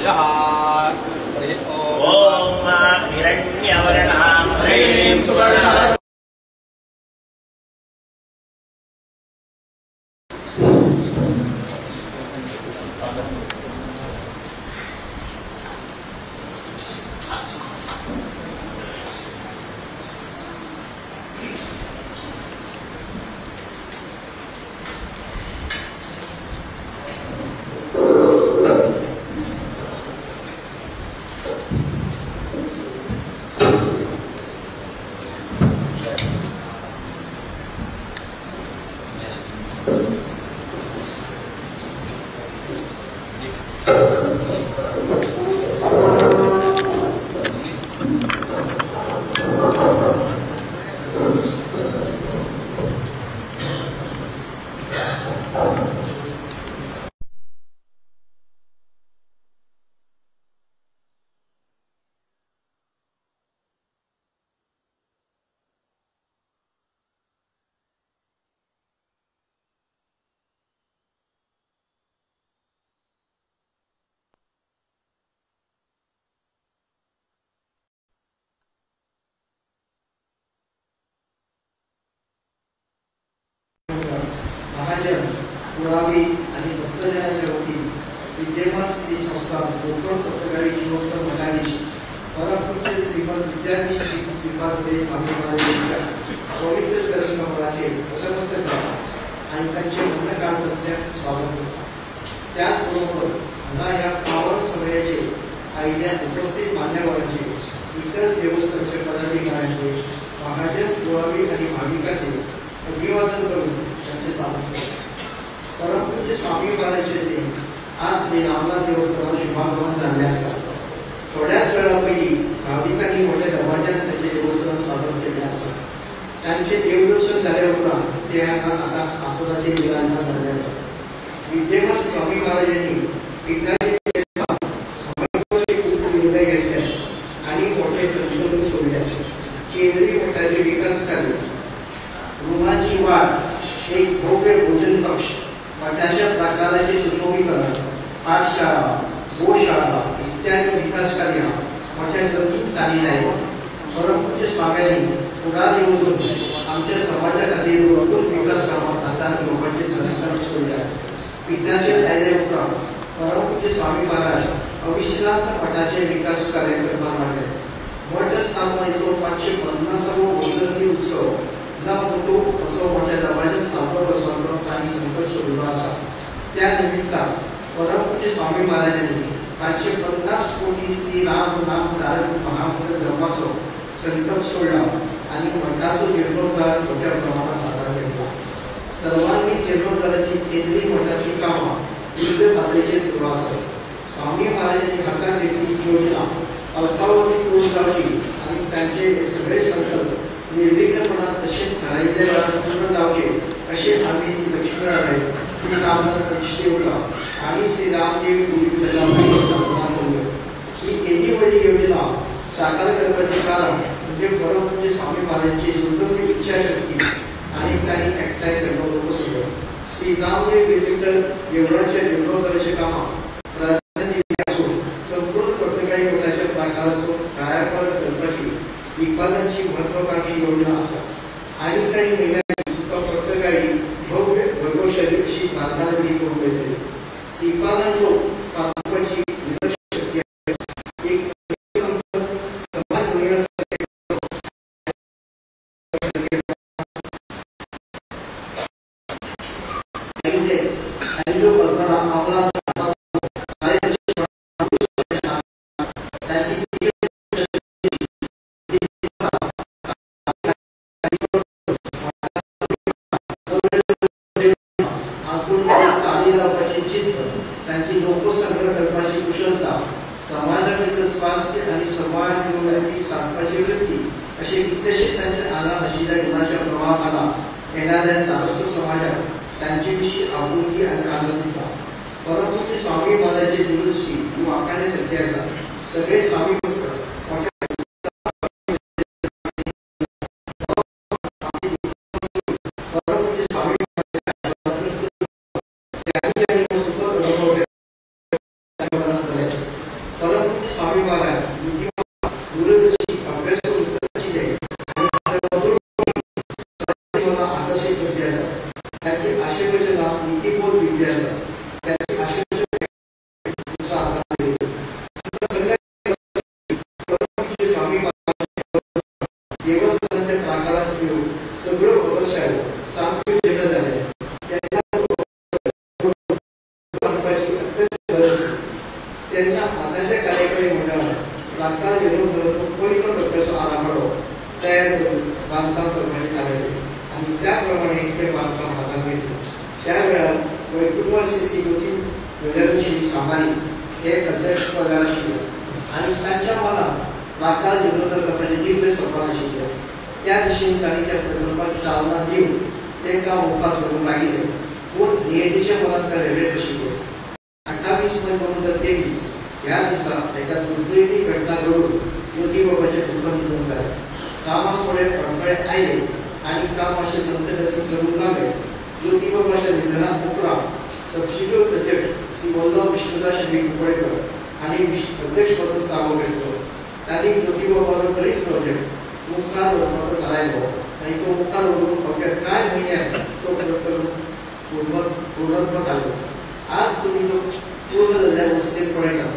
त्रयोदशः। ओम हिरण्यवर्णः ह्रीं सुवर्णः। महाजन कुळावी आणि भक्तजनांच्या वतीने विद्यमान श्री संस्थान कोकण पत्रकारी जीवोत्तम मठाधीश परमपूज्य श्रीमद विद्याधीश श्री श्रीपाद स्वामी महाराज यांच्या पवित्र दर्शनाचे नतमस्तक आणि त्यांचे मनकाळजातल्या स्वागत करतो। त्याचबरोबर पुन्हा या पावन समयाचे आयल्या उपस्थित मान्यवरांचे, इतर देवस्थानच्या पदाधिकाऱ्यांचे, महाजन कुळावी आणि भाविकांचे अभिवादन करून त्यांचे स्वागत करतो। परमपूज्य स्वामी महाराजांचे आज श्री रामनाथ देवस्थानात शुभागमन झाले आसा। थोड्याच वेळा पयलीं भाविकांनी मोठ्या दबाज्यान त्यांचे देवस्थान स्वागत केले आसा। तांचे देवदर्शन जाले उपरांत ते हांगा आतां आसनाचेर विराजमान जाल्ले आसा। विद्यमान स्वामी महाराजांनी पिठाचे महत्वाचे खूब निर्णय घेतले आनी मोठे संकल्प सोडले। केंद्रीय मठाचे विकास कार्य, रुमाची वाढ, एक भव्य भोजन कक्ष, मठाच्या प्राकाराचे सुशोभीकरण, पाठशाळा, गोशाळा इत्यादी विकास कार्य मोठ्या गतीन चाली आहे। परमपूज्य स्वाम्यांनी फुडार येवजून आमच्या समाजा खातीर भरपूर विकास कामां हातांत घेवपाचे संकल्प सोडले। पिठाचेर आयले उपरांत परमपूज्य स्वामी महाराज अविश्रांत मठाचे विकास कार्य करपाक लागले। मठ स्थापनेचो 550वो वर्धंती उत्सव न मोठो असो मोठ्या दबाज्यान साजरो करपाचो तांणी संकल्प सोडिल्लो आसा। त्या निमित्तान परमपूज्य स्वामी महाराजांनी 550 कोटी श्री राम नाम तारक महामंत्र जपाचो संकल्प सोडला आणि मठाचो जीर्णोद्धार मोठ्या प्रमाणात हातात घेतला। सर्वांगी जीर्णोद्धाराची केंद्रीय मठाची कामां युद्ध पातळीचेर सुरू आसात। स्वामी महाराजांनी हातात घेतलेली योजना अल्पावधीत पूर्ण जावची आणि तांचे हे सगळे संकल्प निर्विघ्नपणान तशेंच थारायिल्ल्या वेळार पूर्ण जावचे अशें आमी श्री लक्ष्मीनारायण, श्री रामनाथ प्रतिष्ठेवला आणि श्री रामदेव प्रार्थना करूया। ही एदी व्हडली योजना साकार करपाचें कारण म्हणजे परमपूज्य स्वामी महाराजांची सुदृढ इच्छाशक्ती आणि तांणी एकठांय केल्लो लोकसंग्रह। श्री रामदेव विठ्ठल देवळाच्या जीर्णोद्धाराच्या कामाक प्राधान्य दिल्लें आसून संपूर्ण पर्तगाळी मठाच्या प्राकाराचो कायापालट करपाची श्रीपादांची महत्वाकांक्षी योजना आसा। आनी कांय म्हयन्यांनी तुका पर्तगाळी भव्य वैभवशाली अशी बांदावळी करूंक मेळटली। श्रीपादांचो पातळपाची शक्ती एक समाज कल्पना अंमलात लोकसंग्रह करपाची कुशलता, समाजा स्वास्थ्य आणि समाज मूल्याची साधपाची वृत्ती असे कितलेशे तांच्या आंगात आशिल्ल्या गुणाच्या प्रभावाखाला येणाऱ्या सारस्वत समाजात तांचे विशीं आपुलकी आनी आदर दिसता। परमपूज्य स्वामी महाराजांची दूरदृष्टी ही वाखाणणे सारकी आसा। सगळे स्वामी भक्त मोठ्या परमपूज्य स्वामी तेन्ना आतांच्या कार्यकारी मंडळान रामकाल जीर्णोद्धाराचो पयलो टप्प्याचो आराखडो तयार करून बांदकाम करपाचें थारायलें आनी त्या प्रमाणे तें बांदकाम हातांत घेतलें. त्या वेळार वैकुंठवासी श्री ज्योती गजानन श्री सामारी हे अध्यक्षपदार आशिल्ले आनी तांच्या मनांत रामकाल जीर्णोद्धार करपाचें दिव्य सपन आशिल्लें. त्या दिशेन तांणी त्या प्रकल्पाक चालना दिवन तें काम मुखार सरूंक लागिल्लें. पूण नियतीच्या मनांत काय वेगळेंच आशिल्लें. 28 मे 2023 ह्या दिसा एका दुर्दैवी घटना घडून ज्योतिबाबाचें दुःख निधन जालें. कामाक थोडे अडथळे आयले आनी काम मातशें संत गतीन चलूंक लागलें. ज्योतिबाबाच्या निधना उपरांत सबस्टिट्यूट अध्यक्ष श्री वल्लभ विष्णुदास शेट्टी कुंकळेकर हांणी अध्यक्षपदाचो ताबो घेतलो. तांणी ज्योतिबाबाचो तरीच प्रोजेक्ट मुखार व्हरपाचो थारायलो आनी तो मुखार व्हरून अवघ्या कांय म्हयन्यांत तो प्रकल्प पूर्णत्वाक हाडलो. आज तुमी तो पूर्ण जाल्ल्या अवस्थेत पळयतात.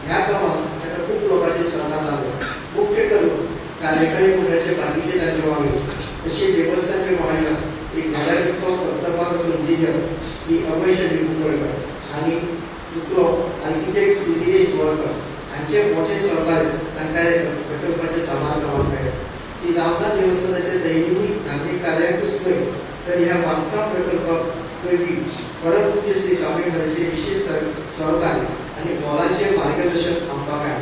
ह्या कामात ताका खूब लोकांचे सहकार लागले. मुख्य करून कार्यकारी मंडळाचे बाकीचे तांचे वांगडी तशेंच देवस्थानचे वांगडा एक घराचो कर्तव्याक इंजिनियर श्री अभय शेट्टी कुंकळेकर आनी दुसरो आर्किटेक्ट श्री दिनेश गोवरकर हांचे मोठे सहकार्य तांकां प्रकल्पाचें सामान कामाक मेळ्ळें. श्री रामनाथ देवस्थानाच्या दैनिक धार्मीक कार्याकूच न्हय तर ह्या बांदकाम प्रकल्पाक पयलीं परमपूज्य श्री स्वामी महाराजांचे विशेष सहकार्य आनी मोलाचें मार्गदर्शन आमकां मेळ्ळां.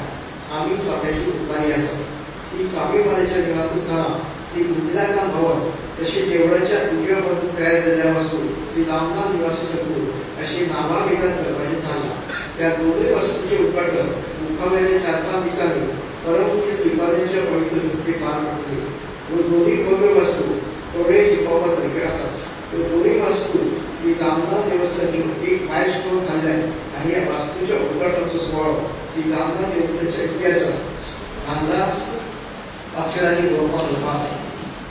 आमी स्वाम्याची उपकारी आसात. श्री स्वामी महाराजांच्या निवासस्थानाक श्री इंदिराकांत भवन तशेंच देवळाच्या उजव्या बाजून तयार जाल्ल्या वस्तू श्री रामनाथ निवासी संकुल अशें नामाभिधान करपाचें थारलां. त्या दोनूय वस्तूंचें उद्घाटन मुखावेल्या 4-5 दिसांनी परमपूज्य श्रीपादांच्या पवित्र हस्ते पार पडटलें. ह्यो दोनूय भव्य वस्तू डोळे शिकोवपा सारक्यो आसात. ह्यो दोनूय वास्तू श्री रामनाथ देवस्थानाच्यो एक मायलस्टोन थारल्यात आनी ह्या वास्तूच्या उद्घाटनाचो सुवाळो श्री रामनाथ देवस्थानाच्या इतिहासांत भांगरा अक्षरांनी बरोवपाक जावपा आसा.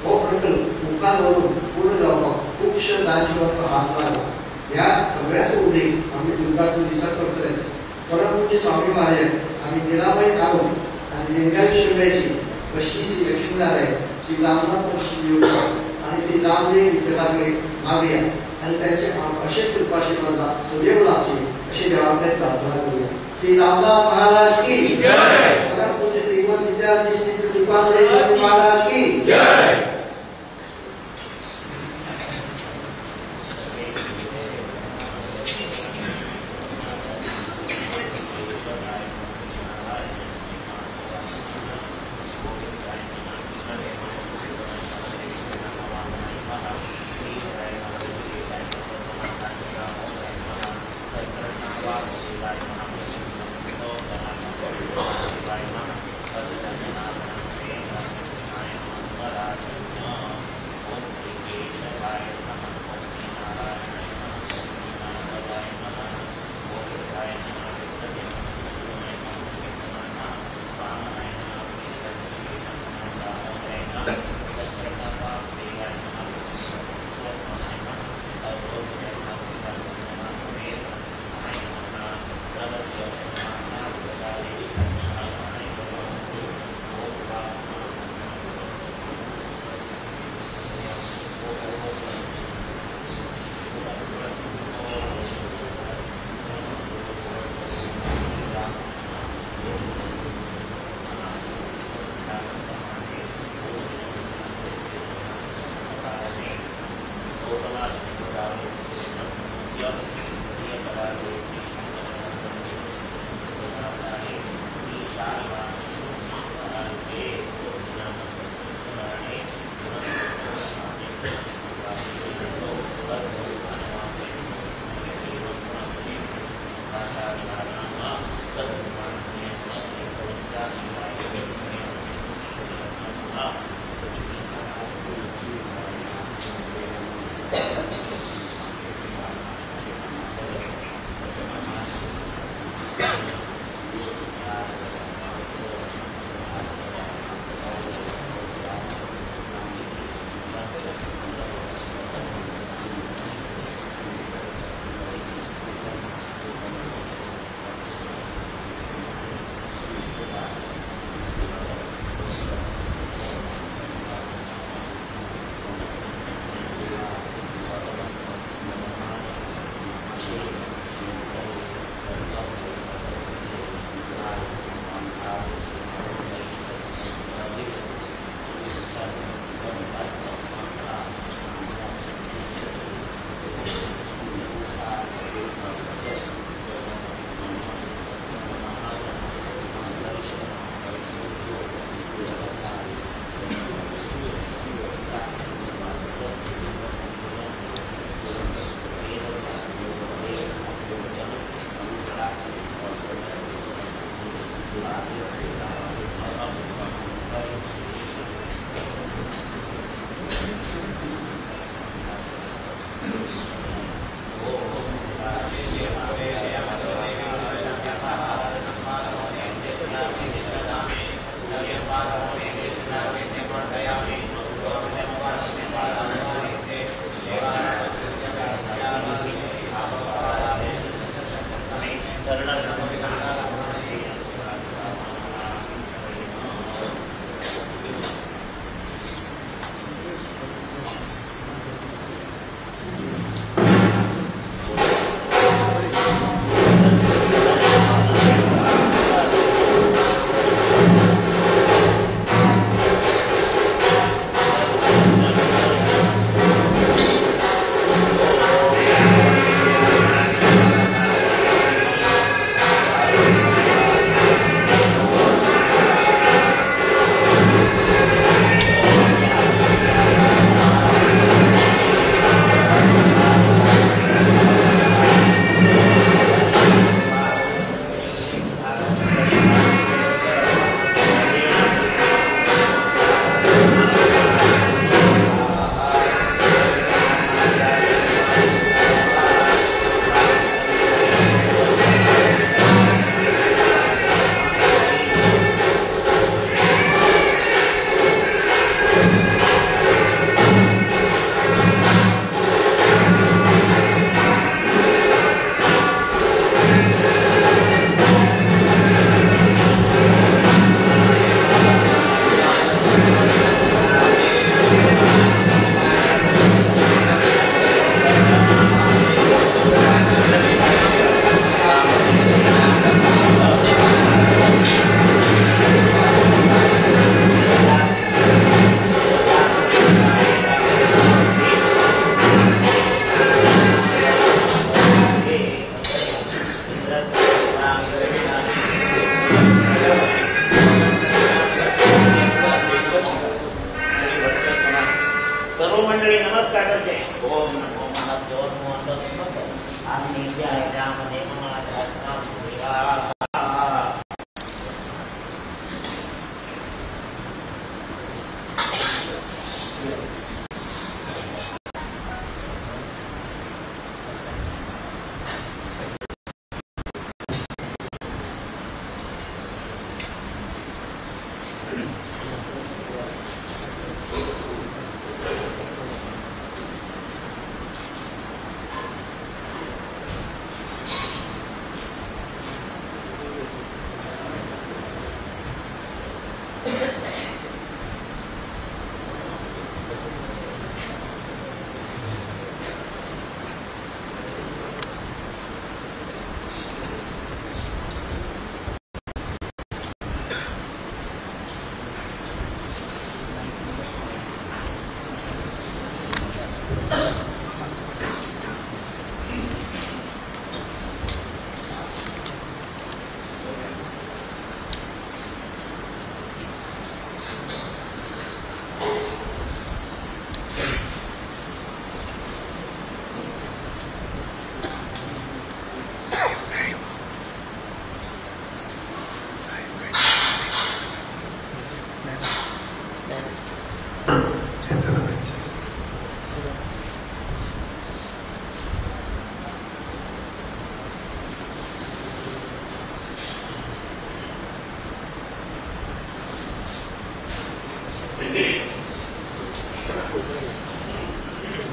हो प्रकल्प मुखार व्हरून पूर्ण जावपाक खुबश्या दानशिवाचो हात लागला. ह्या सगळ्याचो उल्लेख आमी उद्घाटन दिसा करतलेच. परमपूज्य स्वामी महाराज आमी निरामय आरोग्य आनी दीर्घायुष्य मेळचें अशी श्री लक्ष्मीनारायण श्री रामनाथ देवता आनी श्री रामदेव विठ्ठला कडेन मागया आनी तांचे अशेच कृपाशीर्वाद सदैव लाभचे अशें देवा कडेन प्रार्थना करुया. श्री रामनाथ महाराज की जय. परमपूज्य श्रीमद विद्याधीश श्री श्रीपाद महाराज की जय. Bye.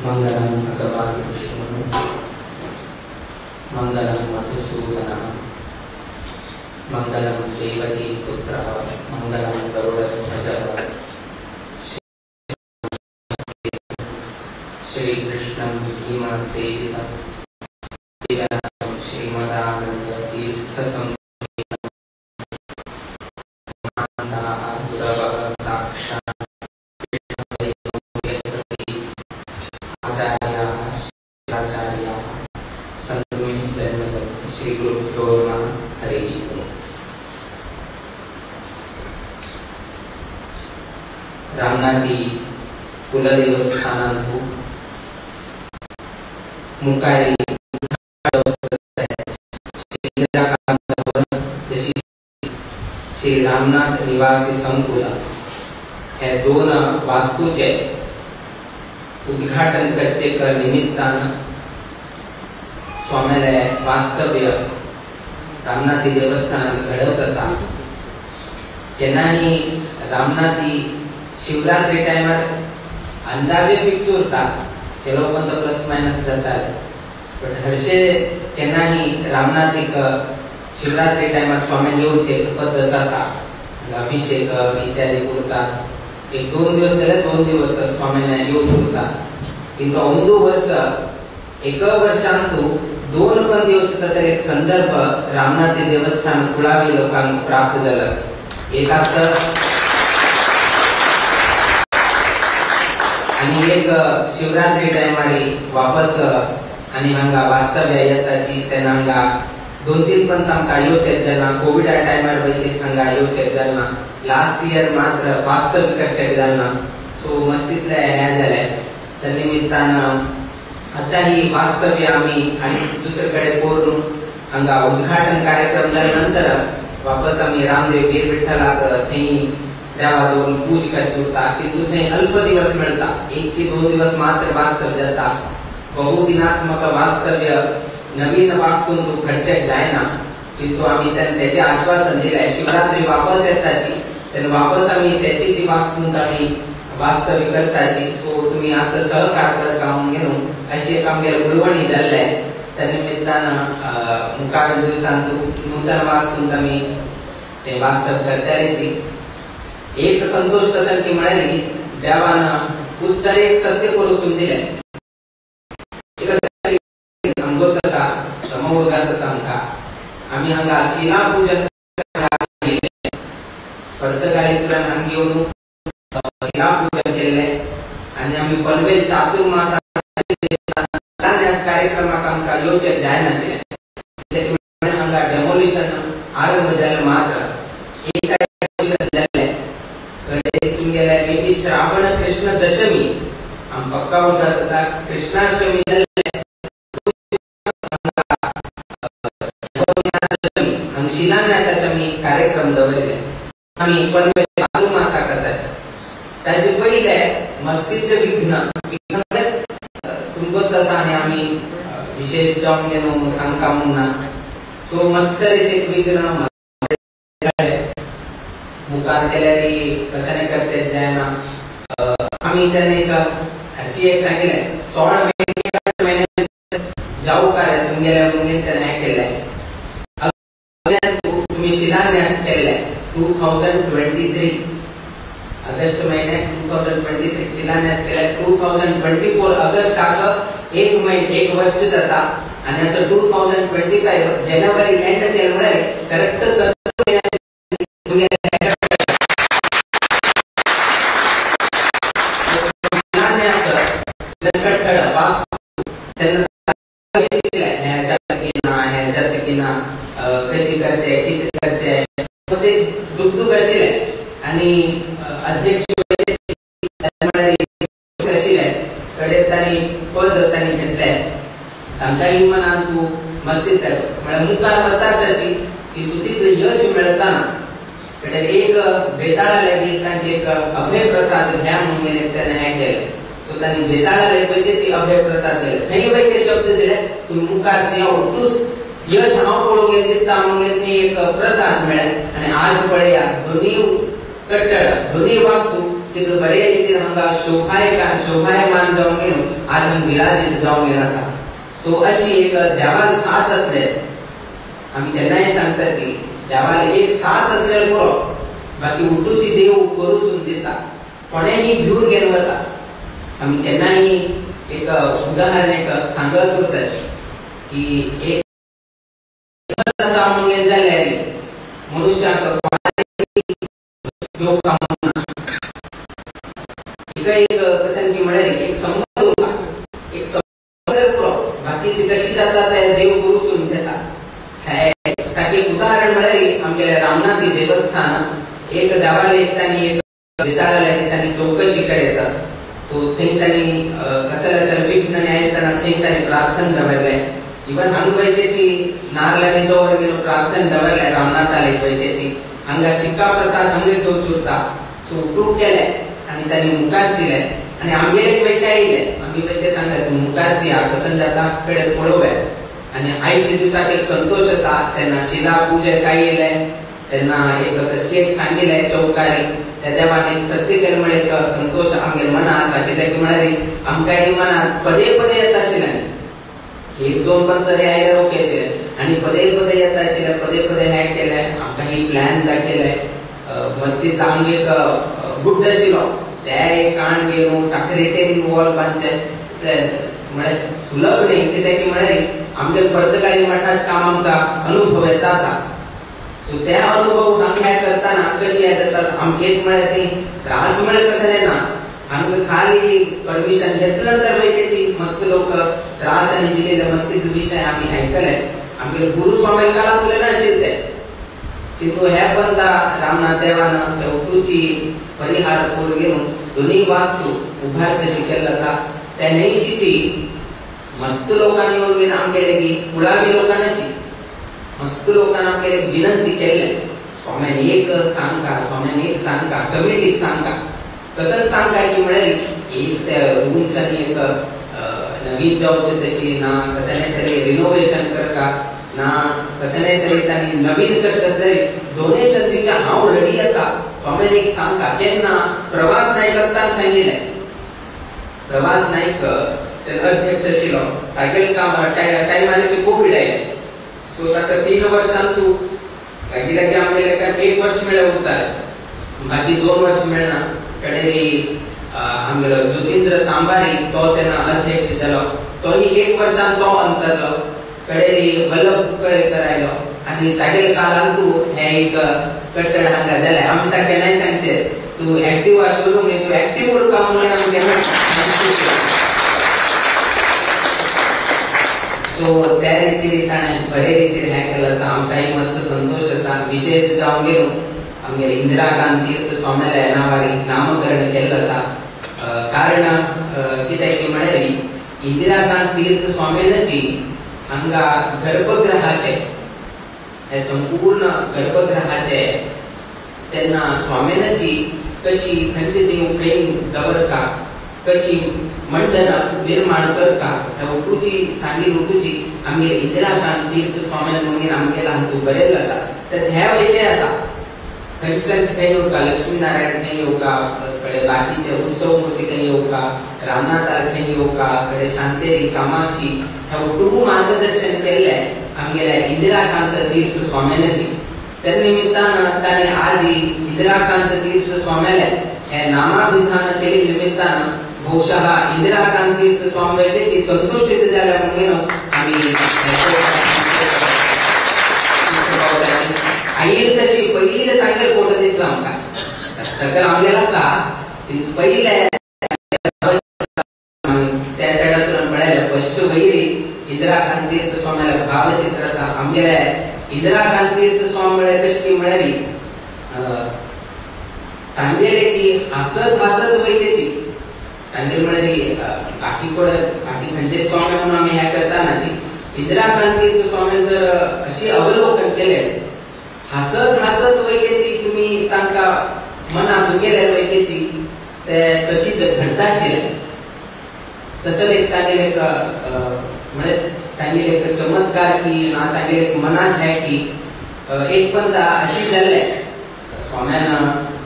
मंगलम भगवान विष्णु मंगलम मधुसूदनः मंगलम देवकी पुत्रः मंगलम गरुडध्वजः श्रीकृष्णं भीमसेवितं श्रीमदानंद तीर्थ संसेवितं गुरवः साक्षात् आचार्याः सन्तु मे जन्मजं श्रीगुरुभ्यो नमः। हरिः ओम्। रामनाथी कुलदेवस्थानांतु मुकारी श्री रामनाथ निवासी संकुल हे दोन वास्तूचे उद्घाटन करचे निमित्तान स्वाम्याले वास्तव्य रामनाथी देवस्थानात घडत आसा. केन्नाही रामनाथी शिवरात्री टायमार अंदाजे फिक्स उरता, केलो पण तो प्लस मायनस जाताले, बट हरशे केन्नाही रामनाथीक शिवरात्री टायमार स्वामी येवचे पद्दत आसा, अभिषेक इत्यादी उरता. एक दोन दिवस जाल्यार 2 दिवस स्वामीने येवचे उरता. किंतु अंदू वर्स एक वर्षांतू 2 पण दिवस तसो एक संदर्भ रामनाथी देवस्थान कुळावी लोकांक प्राप्त जाला. एक आतां आनी एक शिवरात्री टायमारी वापस आनी हांगा वास्तव्य येताची तेन्ना हांगा 2-3 पण तांकां येवचें जालें ना. कोविडा टायमार वयतेच हांगा येवचें जालें ना. लास्ट इयर मात्र वास्तव्य करचें जालें ना. सो मस्तीतलें हें जालें. त्या निमित्तान आतां ही वास्तव्य आमी आनी दुसरे कडेन करून हांगा उद्घाटन कार्यक्रम जाल्या नंतर वापस आमी रामदेव पीर विठ्ठलाक थंय देवा दवरून पूज करची उरता. किंतु थंय अल्प दिवस मेळटा, 1 की 2 दिवस मात्र वास्तव्य जाता. बहुदिनात्मक वास्तव्य नवीन वास्तून तूं घडचें जायना. किंतु आमी तेचें आश्वासन दिलें शिवरात्री वापस येताची तेन्ना वापस आमी तेची जी वास्तूंत आमी वास्तव्य करताची. सो तुमी आतां सहकार करता म्हणून घेवन अशी एक आमगेर उलोवणी जाल्लें. त्या निमित्तान मुखावेल्या दिवसांत नूतन वास्तूंत आमी तें वास्तव्य करतालीची. एक संतोष कसन की म्हळ्यार देवान उत्तरेक सत्य परोसून दिलें. आमगोत आसा समउडगास आसा आमकां. आमी हांगा शिलापूजन पर्तगाळींतल्यान हांगा येवन शिलापूजन केल्लें आनी आमी पनवेल चातुर्मास शिलान्यास कार्यक्रमाक आमकां येवचें जायनाशिल्लें. हांगा डेमोलिशन आरंभ जालें मात्र एक सायड डेमोलिशन जालें. तुमगेले मे बी श्रावण कृष्ण दशमी आम पक्का उडगास आसा कृष्णाष्टमी जाल्लें. हांगा शिलान्यासाचे आमी कार्यक्रम दवरले. आमी पनवेल चातुर्मासाक आसाचे. ताजे पयले मस्तीतले विघ्न विघ्न तुमकां आसा आनी आमी विशेष जावन न्हू सांगता म्हूण ना. सो मस्त तरेचे विघ्न मुखार केल्यार कशाने करचें जायना. आमी तेन्ना एक हरशी एक सांगिल्लें 16 म्हयने जावं कार्य तुमगेल्या म्हणून तेन्ना हें केल्लें. तुमी शिलान्यास केल्लें 2023 ऑगस्ट महिने 2023 शिलान्यास केले. 2024 ऑगस्टाक 1 महिने 1 वर्ष जाता आनी आतां 2025 जानेवारी एंड केलें म्हळ्यार करेक्ट 17 महिने शिलान्यास वास्तू तेन्ना हें जाता की ना, हें जाता की ना, कशी करचें कितें करचें ते दुखदुख आशिल्लें. आनी अध्यक्ष आशिल्ले कडेन तांणी पद तांणी घेतलें. तांकांय मनान तूं मस्तीत म्हळ्यार मुखार वता आसाची ती सुतींतलें यश मेळटा ना. कडेन एक बेताळा लागीं तांकां एक अभयप्रसाद घ्या म्हणून तेन्ना हें केलें. सो तांणी बेताळा लागीं पळय अभयप्रसाद दिले. थंय पळय शब्द दिले तूं मुखार सिंह उठूस यश हांव पळोवंक दिता म्हणून ती एक प्रसाद मेळ्ळें. आनी आज पळया दोनूय कट्टड दोनूय वास्तू तितलो बरे रितीन हांगा शोभायमान जावन घेवन आज हांगा विराजीत जावन घेवन आसा. सो अशी एक देवाक साथ आसले आमी केन्नाय सांगताची देवाक एक साथ आसल्यार पुरो, बाकी उठूची देव करूसून दिता, कोणेंय भिवन घेवन वता. आमी केन्नाय एक उदाहरण एक सांगत उरताची की एक आसा म्हणून जाल्यार मनुष्याक एक कशें की म्हळ्यार एक संबंद उरता, एक संबंद पुरो, बाकीची कशी जाता ते देव गुरुसून घेता. ताका एक उदाहरण म्हळ्यार आमगेलें रामनाथी देवस्थान एक देवालय तांणी एक बेताळालय तांणी चौकशी कडेन तो थंय तांणी कसले कसले विघ्न आयतना थंय तांणी प्रार्थना दवरलें. इवन हांगा वयतेची नारलांनी दवर प्रार्थना दवरलें रामनाथालय वयतेची. हांगा शिक्का प्रसाद हांगे घेवचो उरता. सो उठूक गेले आनी तांणी मुखार शिले आनी आमगेले पळय काय येयले आमी पळय ते सांगले तूं मुखार शिया कसन जाता कडेन पळोवया. आनी आयच्या दिवसाक एक संतोश आसा तेन्ना शिला पूजे काय येयले तेन्ना एक कसकेक सांगिले चौकारी त्या देवान एक सत्य केलें म्हळ्यार एक संतोश आमगे मना आसा. कित्याक म्हळ्यार आमकां एक मनात पदे पदे येता आशिल्लें एक दोन पण तरी आयल्यार ओके आशिल्लें आनी पदे पदे येता आशिल्लें पदे पदे हें केलें आमकां ही प्लॅन दाखयलें. मस्तीत आमगे एक गुड्ड आशिल्लो ते एक काण घेवन ताका रिटेनिंग वॉल बांदचें म्हळ्यार सुलभ न्ही कित्याक म्हळ्यार आमगे पर्तगाळी मठाच काम आमकां अनुभव येता आसा. सो ते अनुभव हांगा हें करतना कशी येता आमकां एक म्हळ्यार ती त्रास म्हळ्यार कसलें ना आमकां खाली परमिशन घेतल्या नंतर वयतेची मस्त लोक त्रास आनी दिलेले मस्तीचे विशय आमी आयकले. आमगे गुरुस्वामी काळांत उलयनाशिल्ले ते तितू हे पंता रामनाथ देवान त्या उटूची परिहार पूर घेवन दोनूय वास्तू उभार कशी केल्लो आसा त्या न्हंयशीची मस्त लोकांनी येवन घेवन आमगेले की कुळावी लोकांची मस्त लोकांनी आमगेले विनंती केल्ले स्वाम्यान एक सांगका स्वाम्यान एक सांगका कमिटीक सांगका कसं सांगका की म्हळ्यार एक त्या रुम्सांनी एक नवीन जावचें तशी ना कसलें तरी रिनोवेशन करका ना कसलें तरी तांणी नवीन करचें आसलें डोनेशन दिवचें हांव रेडी आसा स्वाम्यान एक सांगका. केन्ना प्रवास नायक आसतना सांगिल्लें प्रवास नायक ते अध्यक्ष आशिल्लो तागेले काम टायमार कोवीड आयलें. सो ताका 3 वर्सां तूं लागीं लागीं आमगे लेखान 1 वर्स मेळ्ळें उरतालें बाकी 2 वर्स मेळना. कडेन आमगेलो ज्योतिंद्र सांबारी तो तेन्ना अध्यक्ष जालो तोय 1 वर्सान तो अंतरलो. कडेन वल्लभ कुंकळेकर आयलो आनी तागेले काळान तूं हें एक कट्टड हांगा जालें. आमी ताका केन्नाय सांगचें तूं एक्टीव आशिल्लो न्ही तूं एक्टीव उरपा म्हणून आमी केन्ना सांगचें. सो त्या रितीन ताणें बरे रितीन हें केलें आसा आमकांय मस्त संतोश आसा. विशेष जावन गेलो आमगेले इंदिरा गांधी स्वाम्याल्या नांवार नामकरण केल्लें आसा. कारण कित्याक की म्हळ्यार इंदिरा गांधी तीर्थ स्वाम्याची हांगा गर्भगृहाचे हे संपूर्ण गर्भगृहाचे तेन्ना स्वाम्याची कशी खंयचे देव खंय दवरता कशी मंडना निर्माण करता ह्या उटूची सांगीर उटूची आमगे इंदिरा गांधी तीर्थ स्वाम्यान म्हणून आमगेला हातूंत बरयल्लें आसा. तर हे वयले आसा खंयचे खंयचे खंय येवका लक्ष्मीनारायण खंय येवका कडे बाकीचे उत्सव मूर्ती खंय येवका रामनाथार खंय येवका कडे शांतेरी कामाक्षी ह्या उटू मार्गदर्शन केल्लें आमगेल्या इंदिराकांत तीर्थ स्वाम्याची. त्या निमित्तान तांणी आज इंदिराकांत तीर्थ स्वाम्याले हे नामाभिधान केले निमित्तान बहुशः इंदिराकांत तीर्थ स्वाम्याची संतुष्टी जाल्या म्हणून आमी आईल तशी पयलीं तांगेर फोटो दिसला आमकां सगळें आमगेलो आसा पयलें त्या सायडांतल्यान पळयलें फस्ट वयरी इंदिराकांत तीर्थ स्वाम्यालें भावचित्र आसा. आमगेले इंदिराकांत तीर्थ स्वामी म्हळ्यार कशी म्हळ्यार तांगेले की हासत हासत वयतेची तांगेले म्हळ्यार बाकी कोण बाकी खंयचे स्वामी म्हणून आमी हें करता इंदिराकांत तीर्थ स्वामी जर अशी अवलोकन केलें हासत हासत वयतेची तुमी तांकां मनात गेले वयतेची ते तशी घडता आशिल्लें. तसो एक तांगेले एक म्हळ्यार तांगेले एक चमत्कार की ना तांगेले एक मनाश हें की एक पंदा अशी जाल्लें स्वाम्यान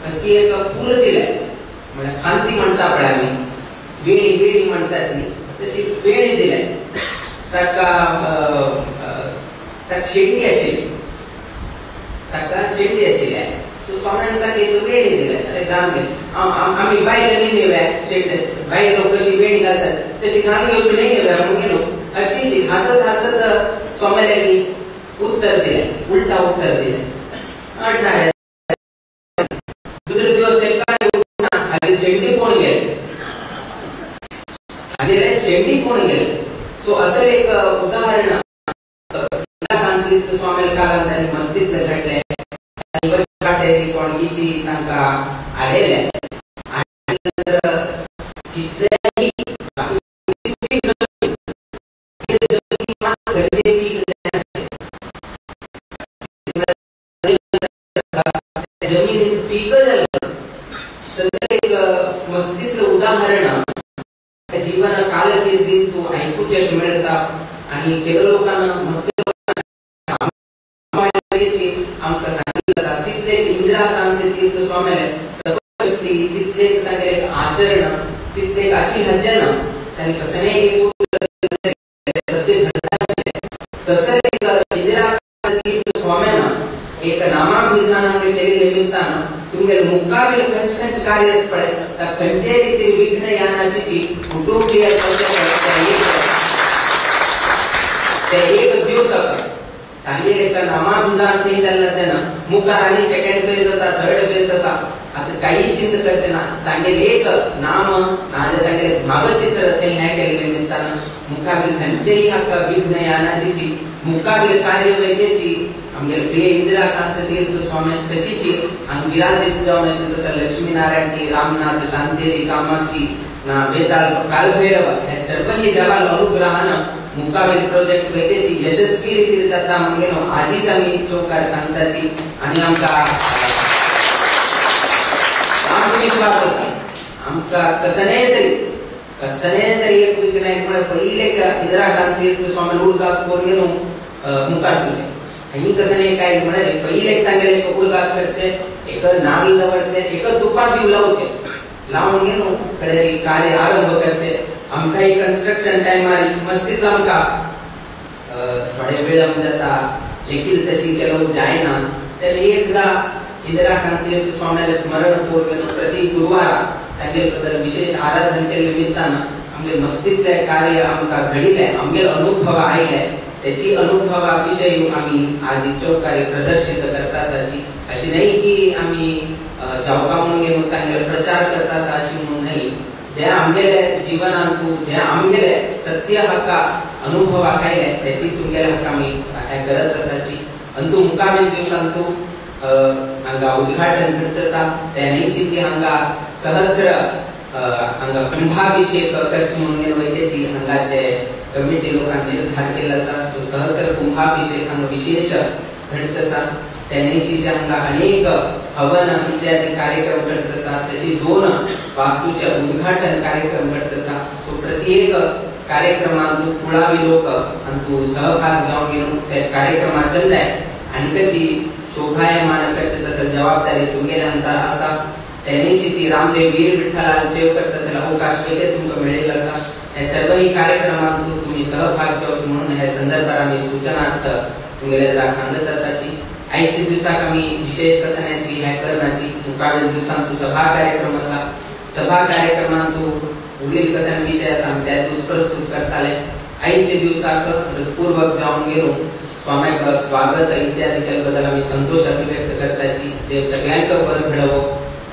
कसली एक फूल दिलें म्हळ्यार खांती म्हणटा पळय आमी वेणी वेणी म्हणटात न्ही तशी वेणी दिलें ताका ताका शेंडी आशिल्ली ताका शेंडी आशिल्लें. सो स्वाम्यान ताका एक वेणी दिलें अरे घालून घे आमी बायलां न्ही न्ही शेंडी बायलो कशी वेणी घालतात तशी घालून घेवची न्ही न्ही म्हणून गेलो अशी हासत हासत स्वाम्याली उत्तर दिलें उलटा उत्तर दिलें. दुसरे दिवस तांकां शेंडी कोण गेले हागेले शेंडी कोण गेले. सो असं एक उदाहरण स्वाम्याल्या काळान तांणी मस्तीत घडलें कोणकीची तांकां हाडयलें आनी कितलेंय घरचें पीक जमिनीत पीक जालें. तसं एक मस्तीतलं उदाहरण जीवन कालकिर्दीत तू ऐकूचे मेळता आणि केवळ लोकांना मस्ती आमकां सांगितलं आसा. तितले इंदिराकांत तीर्थ स्वाम्याले तपशक्ती, तितले तांगेले एक आचरण, तितले एक अशी हज्जन तांणी कसं एक सत्य घडटा. तसं एक इंदिराकांत तीर्थ स्वाम्यान एक नामाभिधान केले निमित्तान तुमगे मुकाबले खंच खंच कार्य पडे त्या खंयचे रीती विघ्न यानाशीची उटोक्रिया ते एक द्योतक तांगेर एका नामाभिधान ते जाल्ले तेन्ना मुखार आनी सेकंड प्लेस आसा, थर्ड प्लेस आसा, आतां काही चिंता करचे ना. तांगेर एक नाम नाजाल्यार तांगेर भावचित्र ते हें केल्ले निमित्तान मुखावेल खंयचेय हाका विघ्न यानाशीची मुखावेल कार्य वैद्याची आमगेले प्रिय इंदिराकांत तीर्थ स्वामी तशीच अंगिरातीत जावन अशें तसं लक्ष्मीनारायण ती रामनाथ शांतेरी कामाक्षी ना बेताल कालभैरव हे सर्वही देवाल अनुग्रहान मुकावेल प्रोजेक्ट वैद्याची यशस्वी रीतीर जाता म्हणून आजीच आमी चौकार सांगताची. आनी आमकां आमकां विश्वास आसा आमकां कसनेय तरी एक विघ्न म्हळ्यार पयलें इंदिराकांत तीर्थ स्वामी उडगास करून घेवन मुखार सरचें. आनी कसं काय म्हळ्यार पयलें तांगेले एक उडगास करचे, एक नारळ दवरचे, एक तुपा दिव लावचे, लावन घेवन फुडें कार्य आरंभ करचे. आमकां एक कन्स्ट्रक्शन टायमार मस्तीच आमकां थोडे विळंब जाता, लेखील तशी केलो जायना. तर एकदा इंदिराकांत तीर्थ स्वाम्याले स्मरण करून प्रति गुरुवारा तांगेले बद्दल विशेष आराधन केल्ले निमित्तान आमगे मस्तीतले कार्य आमकां घडिले, आमगेले अनुभव आयले, त्याची अनुभवा विषयी आमी आज चौकार्य प्रदर्शित करता आसाची. अशी न्हय की आमी जावका म्हणून घेवन तांगेलो प्रचार करता आसा अशी म्हणून न्हय, जे आमगेले जिवनांतू जे आमगेले सत्य हाका अनुभवाक आयले त्याची तुमगेले हाका आमी हें करत आसाची. अंतू मुखावेल दिवसांतू हांगा उद्घाटन घडचें आसा. त्या न्हयशीची हांगा सहस्र हांगा कुंभाभिषेक करचे म्हणून वैद्याची हांगाचे कमिटी लोकांनी निर्धार केला आसा. सो सहस्र कुंभाभिषेक हांगा विशेष घडचो आसा. त्या न्हयशीचे हांगा अनेक हवन इत्यादी कार्यक्रम घडचो आसा. तशी 2 वास्तूचे उद्घाटन कार्यक्रम घडचो आसा. सो प्रत्येक कार्यक्रमांतू कुळावी लोक अंतू सहभाग जावन घेवन ते कार्यक्रमात चल्ले आनी ताची शोभायमान करचे तसं जबाबदारी तुमगेल्या हातार आसा. त्या न्हयशीची रामदेव वीर विठ्ठलाल सेवकर तसं अवकाश पयले तुमकां मेळिल्लो आसा. हे सर्वही कार्यक्रमांतू तुम्ही सहभाग जावचो म्हणून हे संदर्भार आमी सूचनार्थ तुमगेले जरा सांगत आसाची. आयच्या दिवसाक आमी विशेष कसण्याची हें करनाची. मुखावेल दिवसांतू सभा कार्यक्रम आसा. सभा कार्यक्रमांतू उरील कसन विषय आसा आमी त्या दीस प्रस्तुत करताले. आयच्या दिवसाक पूर्वक जावन गेलो स्वाम्याक स्वागत इत्यादी केले बद्दल आमी संतोष अभिव्यक्त करताची. देव सगळ्यांक बरें घडोवो.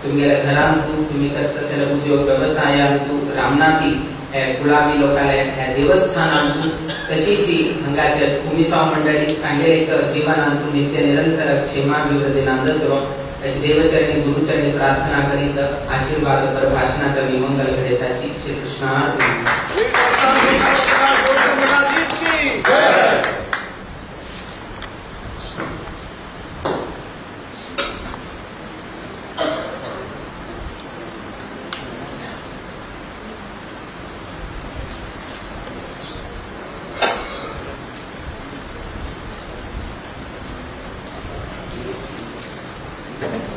तुमगेल्या घरांतू तुमी करता आसलेल्या उद्योग वेवसायांतू रामनाथी हे कुळावी लोकांले ह्या देवस्थानांतू तशीच हांगाचे कुमिसांव मंडळी तांगेले एक जिवनांतू नित्य निरंतर क्षेमाभिवृद्धी नांदत राव अशी देवचरणी गुरुचरणी प्रार्थना करीत आशीर्वाद पर भाषणाचा मी मंगल घडयताची. श्री कृष्णा. Thank you.